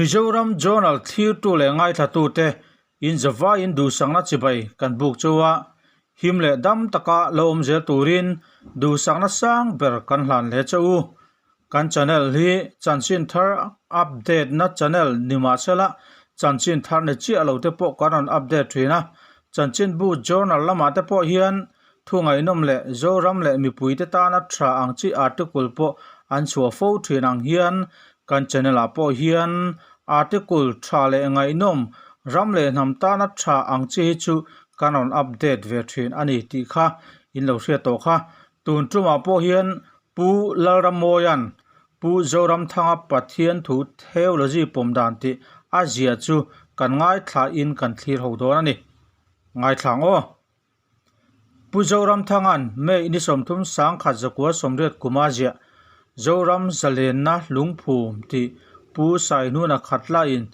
Mizoram Journal thlirtu leh ngaithlatute in zavaiin duhsakna chibai kan buk chu a, him leh dam taka lo awm zel turin duhsakna sang ber kan hlan hle che u. Kan channel hi chanchin thar update na channel ni mahsela chanchin thar ni chiah lo te pawh kan rawn update thin a, chanchinbu journal lamah te pawh hian Thu ngaihnawm leh Zoram leh mipuite tana tha ang chi article pawh an chhuah fo thin ang hian kan channel ah pawh hian article tha leh ngaihnawm ram leh hnam tana tha ang chi hi chu kan rawn update ve thin a ni tih kha in lo hriat tawh kha. Tun tumah pawh hian Pu Lalrammawia'n Pu Zoramthanga Pathian thu theology pawm dan tih a zia chu kan ngaithlain kan thlir ho dawn a ni. Ngaithla ang aw. Pu Zoramthanga'n May ni 30 1980 kuma ziah Zoram Zalenna Lungphum tih Pu Saihnuna Khatlaiin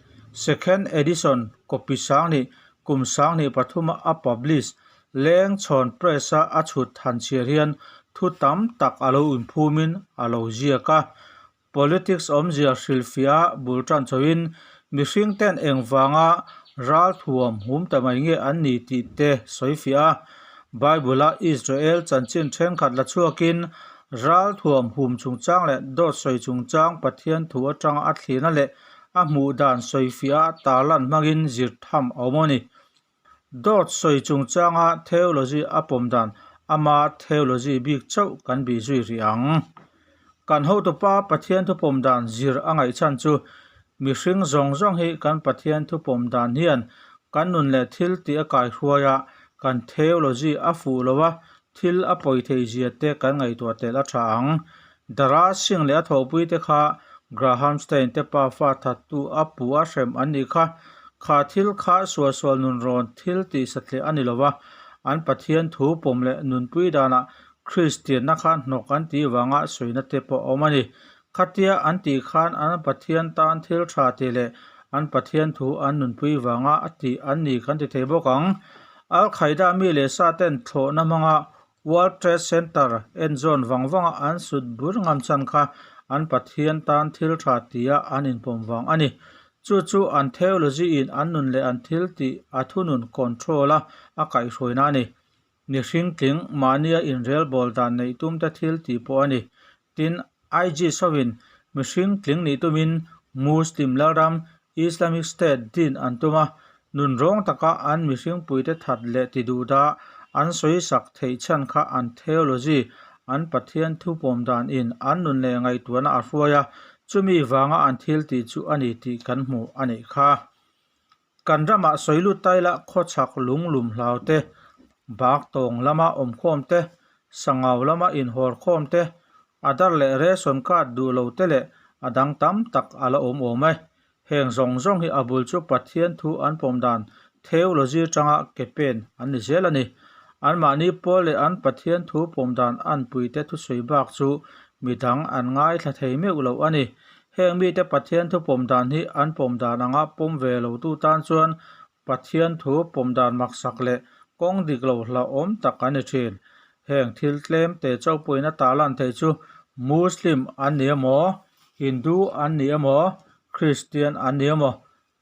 Second Edition copy 2000 kum 2003 a publish Lengchhawn Press-a a chhut than chhiar hian thu tam tak a lo inphumin a lo ziak a. Politics awmzia hrilhfiah a bul tan chhoin mihring ten engvanga ralthuam hum ta mai nge an ni tih te sawifiah a. Bible-a Israel chanchin thenkhat la chhuakin ralthuam hum chungchang leh dawt sawi chungchang Pathian thu atanga a thlirna leh a hmuh dan sawifiah a tarlan hmangin zir tham a awm a ni. Dawt sawi chungchanga theology a pawm dan ama theology bik chauh kan bih zui rih ang. Kan hotupa Pathian thupawm dan zir a ngaih chhan chu mihring zawng zawng hi kan Pathian thupawm dan hian kan nun leh thil tih a kaihruai a, kan theology a fuh lo a, thil a pawi thei zia te kan ngaihtuah tel a tha ang. Dara Singh leh a thawhpui te kha Graham Stein te pa fa thattu a pu a hrem an nih kha. Kha thil kha sualsual nun rawn thil tih satliah a ni lo va, an Pathian thu pawm leh nunpui danah Kristianna kha hnawk an tih vanga sawina te pawh a awm a ni. Khatia an tih khan an Pathian tan thil tha tih leh an Pathian thu an nunpui vanga a tih an ni kan ti thei bawk ang. Al-Qaeda mi leh sa ten thlawhna hmanga World Trade Center en zawn vang vanga an sut bur ngam chhan kha an Pathian tan thil tha tia an inpawm vang a ni. Chu chu an theology in an nun leh an thil tih a thunun control a a kaihhruaina a ni. Mihring tling mahnia inrelbawl dan neih tum te thil tih pawh a ni. Tin, ISIS hovin mihring tling nih tumin Muslim lalram Islamic State din an tum a, nunrawng taka an mihringpuite that leh ti duh dah an sawi sak theih chhan kha an theology, an Pathian thupawm dan in an nun leh ngaihtuahna a hruai a, chumi vanga an thil tih chu a ni tih kan hmu a nih kha. Kan ramah sawi lut ta ila khawchhak lunglum hlau te, bak tawng lama awmkhawm te, sangau lama inhawr khawm te, Aadhaar leh ration card duh lo te leh a dang tam tak a la awm awm e. Heng zawng zawng hi a bul chu Pathian thu an pawm dan theology tanga ke pen an ni zel a ni. Anmahni pawl leh an Pathian thu pawm dan anpuite thusawi bak chu midang an ngaithla thei meuh lo a ni. Heng mite Pathian thu pawm dan hi an pawm dan anga pawm ve lo tu tan chuan Pathian thu pawm dan maksak leh kawng dik lo hlauhawm tak an ni thin. Heng thil tlem te chauh pawhin a tarlan theih chu Muslim an ni emaw, Hindu an ni emaw, Kristian an ni emaw,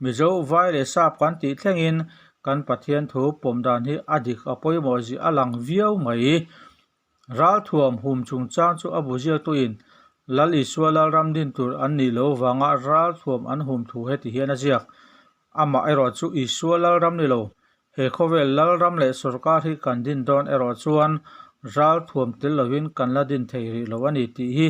Mizo vai leh sap kan tih thlengin kan Pathian thu pawm dan hi a dik a pawimawh zia a lang viau mai. Ralthuam hum chungchang chu a bu ziaktuin Lal Isua Lalram din tur an nih loh vanga ralthuam an hum thu heti hian a ziak. Amah erawh chu Isua Lalram ni lo, he khawvel Lalram leh sawrkar hi kan din dawn erawh chuan ralthuam tel lovin kan la din thei rih lo a ni tih hi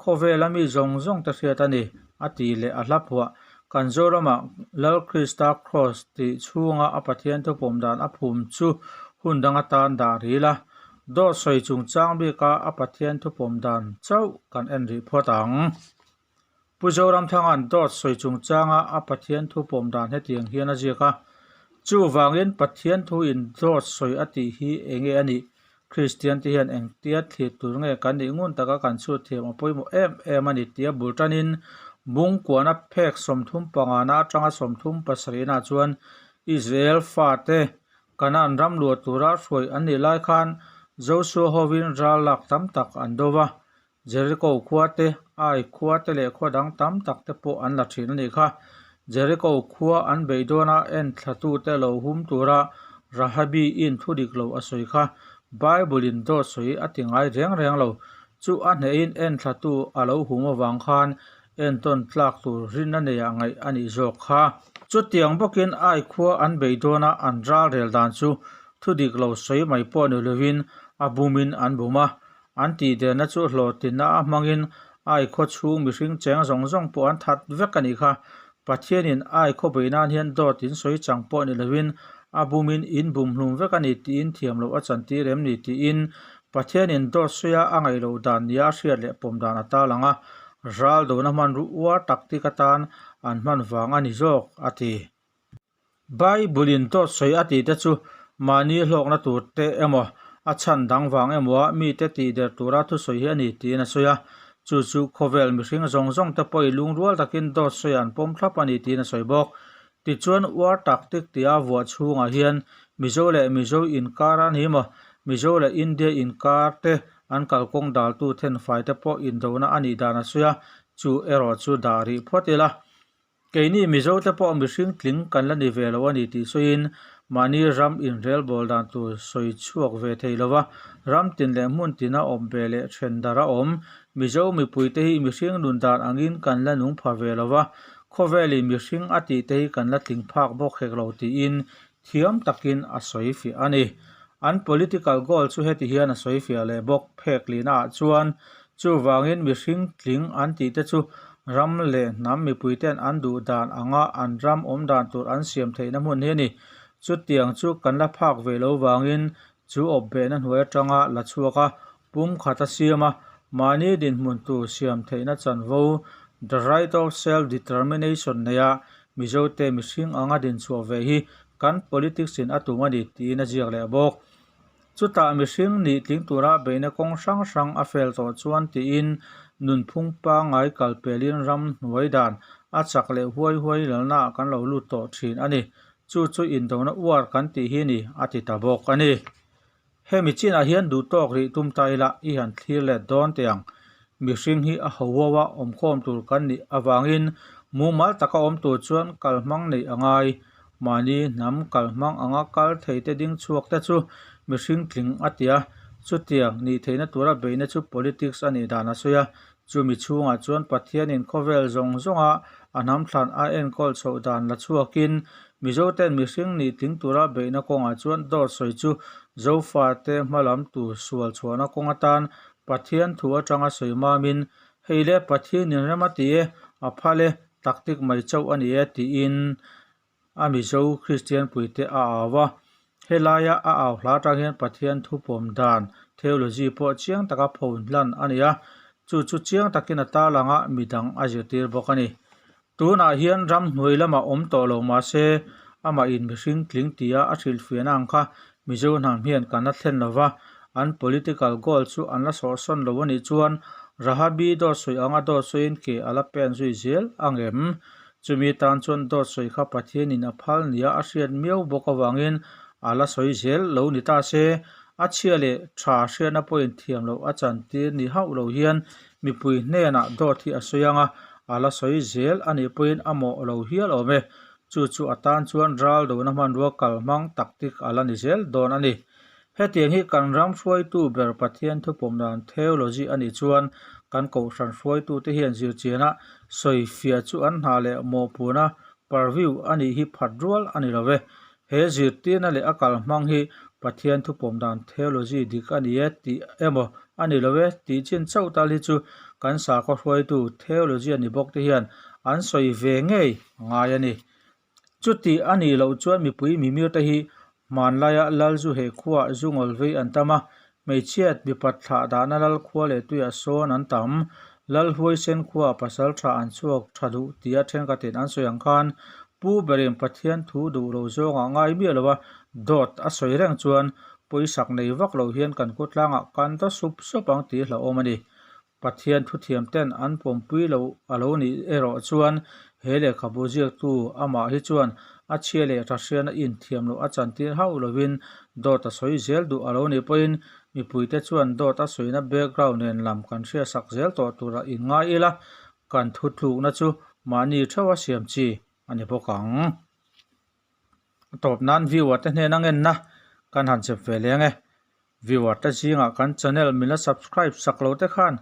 khawvela mi zawng zawng te hriat a ni, a ti leh a hla phuah. Kan Zoramah Lal Krista Kraws tih chhunga a Pathian thupawm dan a phum chu hun dang atan dah ril a. Dawt sawi chungchang bika a Pathian thupawm dan chauh kan en rih phawt ang. Pu Zoramthanga'n dawt sawi chungchanga a Pathian thupawm dan hetiang hian a ziak a, Chuvangin Pathian thuin dawt sawi a tih hi enge a nih? Kristian te hian engtia thlir tur nge kan nih ngun taka kan chhut thiam a pawimawh em em a ni tia bul tanin Bungkuana phek 35 na atanga 37 na chuan Israel fate Kanaan ram luah tura hruai an nih lai khan Josua hovin ral lak tam tak an do va, Jeriko khua te, Ai khua te leh khua dang tam tak te pawh an la thin a nih kha. Jeriko khua an beih dawna enthlatute lo hum tura Rahabi-in thu dik lo a sawi kha Bible-in dawt sawi a ti ngai reng reng lo. Chu a hnehin enthlatu a lo hum avang khan entawn tlak tur rinna neiah ngaih a nih zawk kha. Chutiang bawkin Ai khua an beih dawna an ral rel dan chu thu dik lo sawi mai pawh ni lovin a bumin an bum a. An tihderna chu hlawhtlinna a hmangin Ai khaw chhung mihring cheng zawng zawng pawh an that vek a nih kha. Pathianin Ai khaw beih nan hian dawt in sawi chang pawh ni lovin a bumin in bum hlum vek a ni tiin thiam loh a chantir em ni tiin Pathianin dawt sawi a a ngaih loh dan nia a hriat leh pawm dan a tarlang a, ral dona hmanru uar taktik atan an hman vang a ni zawk, a ti. Bible-in dawt sawi a tih te chu mahni hlawkna tur te emaw, a chhan dang vang emaw a mite tih der tura thusawi hi a ni tiin a sawi a. Chu chu khawvel mihring zawng zawng te pawhin lungrual takin dawt sawi an pawm thlap a ni tiin a sawi bawk. Tichuan uar taktik tia vuah chhungah hian Mizo leh Mizo inkar a ni maw? Mizo leh India inkar te an kalkawng daltu thenfai te pawh indona a nih dan a sawi a, chu erawh chu dah rih phawt ila. Keini Mizo te pawh mihring tling kan la ni ve lo a ni tih sawiin mahni ram inrelbawl dan tur sawi chhuak ve thei lova ram tin leh hmun tina awm ve leh then dar a awm. Mizo mipuite hi mihring nun dan angin kan la nung pha ve lova, khawvelin mihring a tih te hi kan la tling phak bawk hek lo tiin thiam takin a sawi fiah a ni. An political goal chu heti hian a sawi fiah leh bawk phek lihna ah chuan chuvangin mihring tling an tih te chu ram leh hnam mipui ten an duh dan anga an ram awm dan tur an siam theihna hmun hi a ni. Chutiang chu kan la phak ve lo vangin chu awp behna hnuai atanga la chhuak a, pum khat a siam a, mahni dinhmun tur siam theihna chanvo, the right of self-determination, neia Mizote mihring anga dinchhuah ve hi kan politics in a tum a ni tiin a ziak leh bawk. Chutah mihring nih tling tura beihna kawng hrang hrang a fel tawh chuan tiin nunphung pangngai kalpelin ram hnuai dan a chak leh huai huai lalnaah kan lo lut tawh thin a ni. Chu chu indona uar kan tih hi ni a ti ta bawk a ni. Hemi chinah hian duh tawk rih tum ta ila i han thlir let dawn teh ang. Mihring hi a ho ho a awmkhawm tur kan nih avangin mumal taka awm tur chuan kalhmang neih a ngai. Mahni hnam kalhmang anga kal thei te ding chhuak te chu mihring tling a ti a, chutiang nih theihna tura beihna chu politics a nih dan a sawi a. Chumi chhungah chuan Pathianin khawvel zawng zawnga a hnam thlan a enkawl chhoh dan la chhuakin Mizoten mihring nih tling tura beihna kawngah chuan dawt sawi chu Zofate hmalam tur sual chhuahna kawng atan Pathian thu atanga sawi mamin, Hei le Pathianin rem a ti e, a phal e, taktik mai chauh a ni e tiin a Mizo Kristian puite a au a. Helaia a au hla atang hian Pathian thupawm dan, theology, pawh chiang taka phone hlan a ni a, chu chu chiang takin a tarlang a, midang a zirtir bawk a ni. Tunah hian ram hnuai lamah awm tawh lo mah se, amah in mihring tling tia a hrilhfiahna ang kha Mizo hnam hian kan la thlen lo va, an political goal chu an la sawhsawn lo a nih chuan Rahabi dawt sawi anga dawt sawiin ke a la pen zui zel ang em? Chumi tan chuan dawt sawi kha Pathianin a phal nia a hriat miau bawk avangin a la sawi zel lo ni ta se, a chhia leh tha hriatna pawhin thiam loh a chantir ni hauh lo hian mipui hnenah dawt hi a sawi ang a, a la sawi zel a nih pawhin a mawh lo hial awm e. Chu chu a tan chuan ral dona hmanrua kal hmang taktik a la ni zel dawn a ni. Hetiang hi kan ram hruaitu ber Pathian thupawm dan theology a nih chuan kan kohhran hruaitute hian zirchiana sawifiah chu an hna leh mawhpuna purview a nih hi phat rual a ni lo ve. He zirtirna leh a kal hmang hi Pathian thupawm dan theology dik a ni e tih emaw a ni lo e tih chin chauh tal hi chu kan sakhaw hruaitu theology a ni bawk te hian an sawi ve ngei a ngai a ni. Chuti a nih loh chuan mipui mimir te hi hmanlaia lal zu he khuaah zu ngawl vei an tam a, hmeichhiat mipat thlah dahna lal khua leh tuiah sawn an tam. Lal huaisen khuaah pasal tha an chhuak tha duh tia thenkhatin an sawi ang khan Pu Berin Pathian thu duh lo zawngah ngai miah lova dawt a sawi reng chuan pawisak nei vak lo hian kan khawtlangah kan ta sup sup ang tih hlauhawm a ni. Pathian thuthiam ten an pawmpui lo a lo nih erawh chuan he lehkhabu ziaktu amah hi chuan a chhia leh tha hriana inthiam loh a chantir hauh lovin dawt a sawi zel duh a lo nih pawhin mipuite chuan dawt a sawina background nen lam kan hriatsak zel tawh tura inngai ila kan thutlukna chu mahni theuha siam chi. a ni bawk ang. A tawp nan viewer te hnena ngenna kan han chep ve leng e. Viewer te zingah kan channel min la subscribe sak lo te khan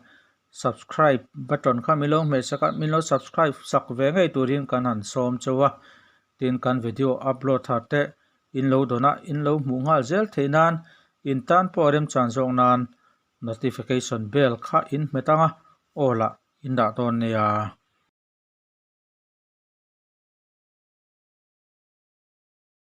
subscribe button kha min lo hmeh sak a, min lo subscribe sak ve ngei turin kan han sawm chauh a. Tin kan video upload thar te in lo dawn a, in lo hmuh nghal zel theih nan in tan pawh remchan zawk nan notification bell kha in hmet ang a, aw lah in dah dawn nia.